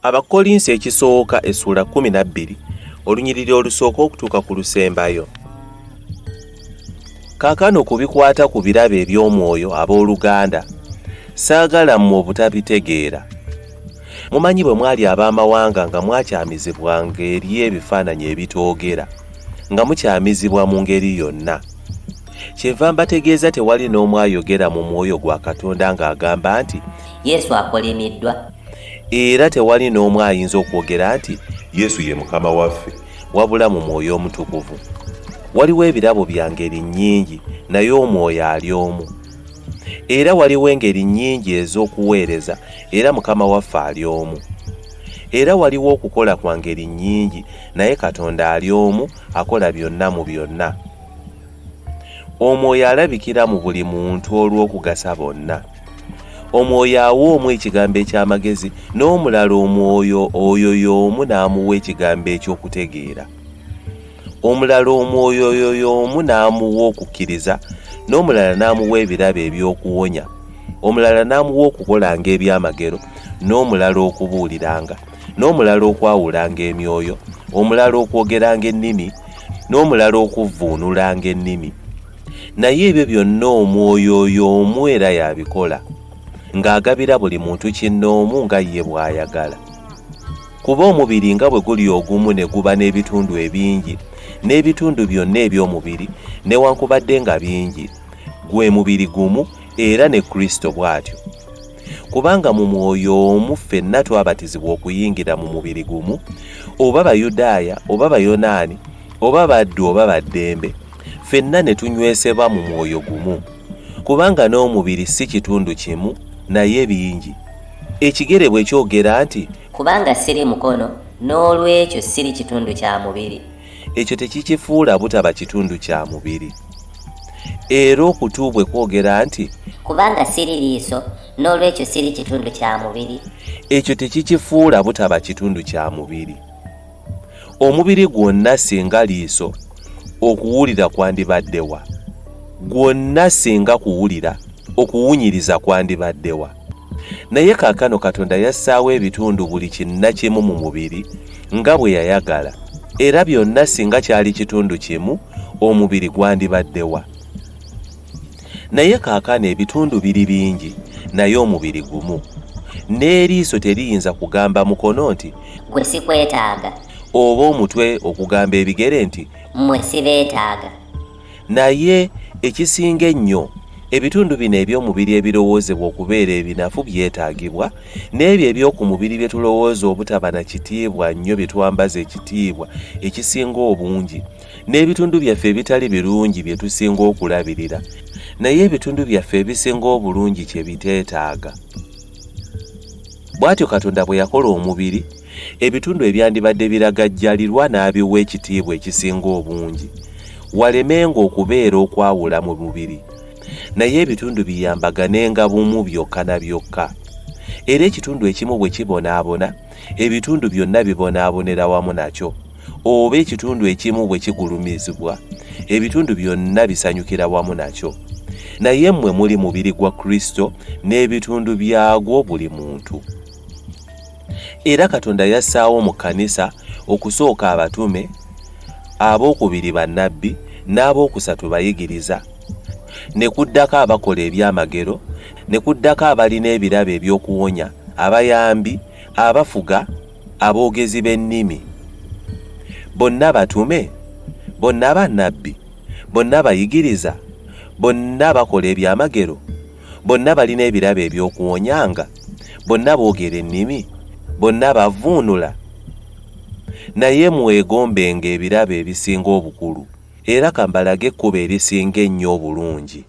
Abakkolinso ekisooka essuula 12 olunyiriri olusooka okutuuka ku lusembayo. Kaakano ku bikwata ku birabo eby'omwoyo, abooluganda, saagala mmwe obutabitegeera. Mumanyi bwe mwali ab'amawanga nga mwakyamizibwanga eri ebifaananyi ebitoogera, nga mukyamizibwa mu ngeri yonna. Kyenva mbategeeza tewali n'omu ayogera mu mwoyo gwa Katonda ng'agamba nti, Yesu akolimiddwa. Era tewali n'omu ayinza okwogera nti, Yesu ye Mukama waffe, wabula mu Mwoyo Omutukuvu. Waliwo ebirabo bya ngeri nnyingi, naye Omwoyo ali omu. Era waliwo engeri nnyingi ez'okuweereza, era Mukama waffe ali omu. Era waliwo okukola kwa ngeri nnyingi, naye Katonda ali omu akola byonna mu byonna. Omwoyo alabikira mu buli muntu olw'okugasa bonna. Omwoyo awa omu ekigambo eky'amagezi, n'omulala Omwoyo oyo y'omu n'amuwa ekigambo eky'okutegeera. Omulala Omwoyo oyo y'omu n'amuwa okukkiriza, n'omulala n'amuwa ebirabo eby'okuwonya, omulala n'amuwa okukolanga ebyamagero, n'omulala okubuuliranga, n'omulala okwawulanga emyoyo, omulala okwogeranga ennimi, n'omulala okuvvuunulanga ennimi. Naye ebyo byonna Omwoyo oyo omu era y'abikola, ng'agabira buli muntu kinnoomu nga ye bw'ayagala. Kuba omubiri nga bwe guli ogumu ne guba n'ebitundu ebingi, n'ebitundu byonna eby'omubiri, newankubadde nga bingi, gwe mubiri gumu, era ne Kristo bw'atyo. Kubanga mu Mwoyo omu ffenna twabatizibwa okuyingira mu mubiri gumu, oba Bayudaaya oba Bayonaani, oba baddu oba ba ddembe, ffenna ne tunywesebwa mu mwoyo gumu. Kubanga n'omubiri si kitundu kimu, naye bingi. Ekigere bwe kyogera nti. Kubanga siri mukono, noolwekyo siri kitundu kya mubiri. Ekyo tekikifuula butaba kitundu kya mubiri. Era okutu bwe kwogera nti. Kubanga siri liiso, noolwekyo siri kitundu kya mubiri. Ekyo tekikifuula butaba kitundu kya mubiri. Omubiri gwonna singa liiso, okuwulira kwandibadde wa? Gwonna singa kuwulira, okuwunyiriza kwandibadde wa? Naye kaakano Katonda yassaawo ebitundu buli kinnakimu mu mubiri nga bwe yayagala, era byonna singa kyali kitundu kimu, omubiri gwandibadde wa? Naye kaakano ebitundu biri bingi, naye omubiri gumu. N'eriiso teriyinza kugamba mukono nti, Ggwe sikwetaaga. Oba omutwe okugamba ebigere nti, Mmwe sibeetaaga. Naye ekisinga ennyo, ebitundu bino eby'omubiri ebirowoozebwa okubeera ebinafu byetaagibwa, n'ebyo eby'oku mubiri bye tulowooza obutaba na kitiibwa nnyo bye twambaza ekitiibwa ekisinga obungi, N'ebitundu byaffe ebitali birungi bye tusinga okulabirira, naye ebitundu byaffe ebisinga obulungi kye biteetaaga. Bw'atyo Katonda bwe yakola omubiri, ebitundu ebyandibadde biragajjalirwa n'abiwa ekitiibwa ekisinga obungi, walemenga okubeera okwawula mu mubiri, naye ebitundu biyambaganenga bumu byokka na byokka. Era ekitundu ekimu bwe kibonaabona, ebitundu byonna bibonaabonera wamu nakyo. Oba ekitundu ekimu bwe kigulumizibwa, ebitundu byonna bisanyukira wamu nakyo. Naye mmwe muli mubiri gwa Kristo n'ebitundu byagwo buli muntu. Era Katonda yassaawo mu kkanisa okusooka abatume, ab'okubiri bannabbi, n'ab'okusatu bayigiriza, ne kuddako abakola ebyamagero, ne kuddako abalina ebirabo eby'okuwonya, abayambi, abafuga, Aboogezi b'ennimi. Bonna batume? Bonna bannabbi? Bonna bayigiriza? Bonna bakola ebyamagero? Bonna balina ebirabo eby'okuwonyanga? Bonna boogera ennimi? Bonna bavvuunula? Naye mwegombenga ebirabo ebisinga obukulu, era ka mbalage ekkubo erisinga ennyo obulungi.